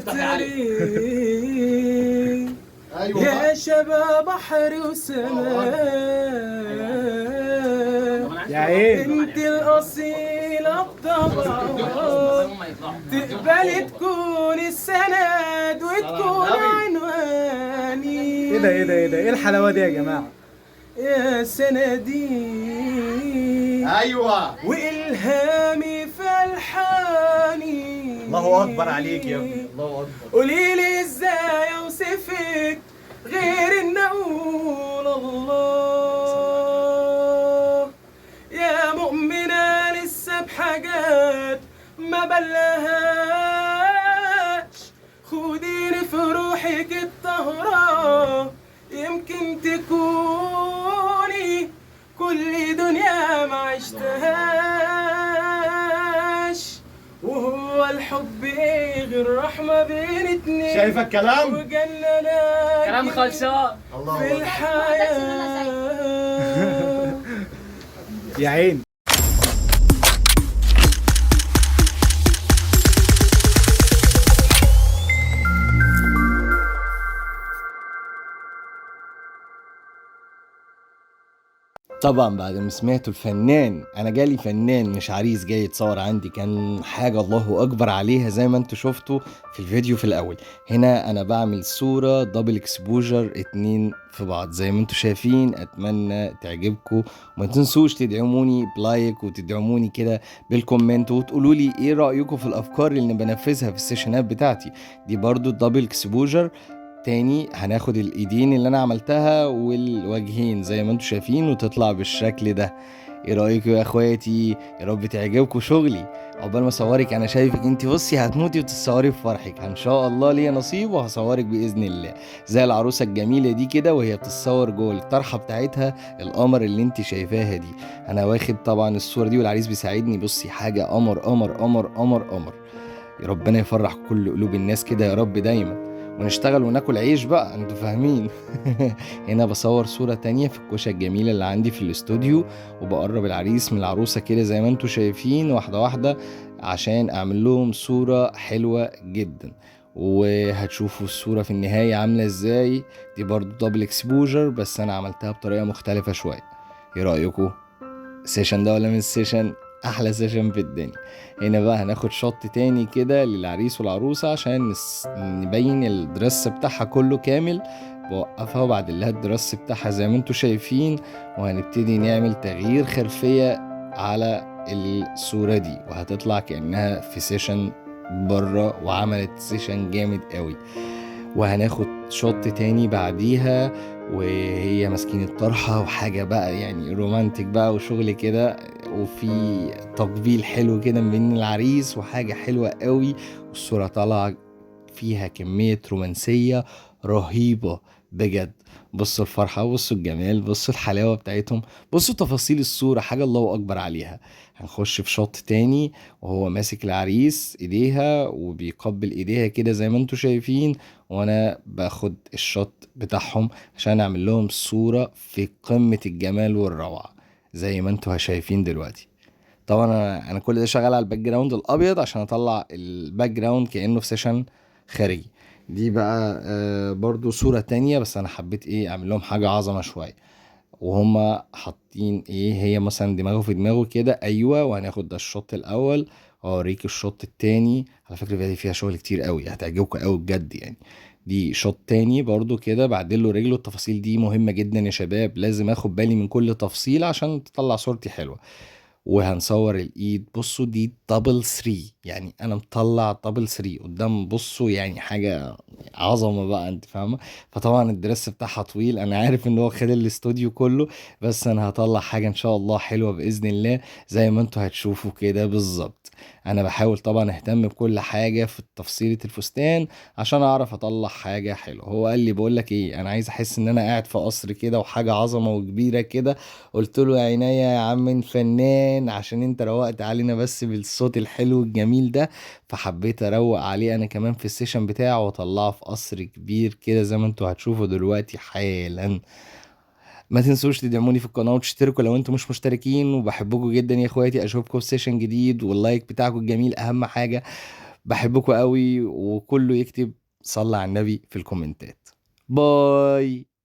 عطري. ايوه يا بقى. شباب بحر وسماء، يا عين. انت الأصيلة بطبعك، تقبلي تكون السند وتكون عنواني. ايه ده ايه ده ايه ده، ايه الحلاوة دي يا جماعة؟ يا سندي ايوه. وإلهامي في ألحاني. الله اكبر عليك يا ابني، الله اكبر. قولي لي ازاي اوصفك غير ان اقول الله. يا مؤمنة لسه بحاجات ما بلهاش، خديني في روحك الطهرة، يمكن تكوني كل دنيا ما عشتهاش. وهو الحب ايه غير رحمة بين اتنين؟ شايفه الكلام؟ وجنة لكن كلام خلصان. الله في اكبر. الحياة. يا عين. طبعا بعد ما سمعتوا الفنان، انا جالي فنان مش عريس جاي يتصور عندي، كان حاجة الله اكبر عليها زي ما انتوا شفتوا في الفيديو في الاول. هنا انا بعمل صوره double exposure 2 في بعض زي ما انتوا شايفين. اتمنى تعجبكم، وما تنسوش تدعموني ب like وتدعموني كده بال comment، وتقولوا لي ايه رايكم في الافكار اللي بنفذها في ال sessionات بتاعتي دي. برضو ال double exposure تاني، هناخد الايدين اللي انا عملتها والوجهين زي ما انتم شايفين وتطلع بالشكل ده. ايه رايكم يا اخواتي؟ يا رب تعجبكم شغلي. عقبال ما اصورك، انا شايفك انت بصي هتموتي وتتصوري في فرحك، ان شاء الله ليا نصيب وهصورك باذن الله زي العروسة الجميلة دي كده وهي بتتصور جوه الطرحة بتاعتها القمر اللي انت شايفاها دي. انا واخد طبعا الصورة دي والعريس بيساعدني. بصي حاجة قمر قمر قمر قمر قمر. يا ربنا يفرح كل قلوب الناس كده يا رب دايما، ونشتغل وناكل عيش بقى، انتوا فاهمين. هنا بصور صورة تانية في الكوشة الجميلة اللي عندي في الاستوديو، وبقرب العريس من العروسة كده زي ما انتوا شايفين واحدة واحدة عشان اعمل لهم صورة حلوة جدا. وهتشوفوا الصورة في النهاية عاملة ازاي. دي برضو double exposure بس انا عملتها بطريقة مختلفة شوية. ايه رأيكم؟ session ده ولا من session؟ احلى session في الدنيا. هنا بقى هناخد shot تاني كده للعريس والعروسة عشان نبين ال dress بتاعها كله كامل. بوقفها وبعدل لها ال dress بتاعها زي ما انتوا شايفين، وهنبتدي نعمل تغيير خلفية على الصورة دي، وهتطلع كأنها في session بره وعملت session جامد قوي. وهناخد shot تاني بعديها وهي ماسكين الطرحة وحاجة بقى يعني romantic بقى وشغل كده، وفي تقبيل حلو كده من العريس وحاجة حلوة قوي. والصورة طالعة فيها كمية رومانسية رهيبة بجد. بصوا الفرحة، بصوا الجمال، بصوا الحلاوة بتاعتهم، بصوا تفاصيل الصورة، حاجة الله أكبر عليها. هنخش في shot تاني وهو ماسك العريس ايديها وبيقبل ايديها كده زي ما انتوا شايفين، وانا باخد ال shot بتاعهم عشان اعمل لهم صورة في قمة الجمال والروعة زي ما انتوا شايفين دلوقتي. طبعا انا كل ده شغال على ال background الابيض عشان اطلع ال background كانه في session خارجي. دي بقى برضو صورة تانية بس انا حبيت اعمل لهم حاجة عظمة شوية، وهما حاطين هي مثلا دماغه في دماغه كده. ايوه، وهناخد ده ال shot الاول واوريك ال shot التاني. على فكرة الفيديو فيها شغل كتير قوي، هتعجبكم قوي بجد يعني. دي shot تاني برضو كده بعدل له رجله. التفاصيل دي مهمة جدا يا شباب، لازم اخد بالي من كل تفصيلة عشان تطلع صورتي حلوة. وهنصور الايد، بصوا دي double 3، يعني انا مطلع double 3 قدام، بصوا يعني حاجة عظمة بقى، انت فاهمة. فطبعا ال dress بتاعها طويل، انا عارف ان هو خد الاستوديو كله، بس انا هطلع حاجة ان شاء الله حلوة بإذن الله زي ما انتوا هتشوفوا كده بالظبط. انا بحاول طبعا اهتم بكل حاجة في تفصيلة الفستان عشان اعرف اطلع حاجة حلوة. هو قال لي بقول لك ايه، انا عايز احس ان انا قاعد في قصر كده وحاجة عظمة وكبيرة كده. قلت له يا عينيا يا عم الفنان، عشان انت روقت علينا بس بالصوت الحلو الجميل ده، فحبيت اروق عليه انا كمان في ال session بتاعه واطلعه في قصر كبير كده زي ما انتوا هتشوفوا دلوقتي حالا. ما تنسوش تدعموني في القناة وتشتركوا لو انتوا مش مشتركين، وبحبكم جدا يا اخواتي. اشوفكم في session جديد، وال like بتاعكم الجميل اهم حاجة. بحبكم قوي، وكله يكتب صلى على النبي في الكومنتات. bye.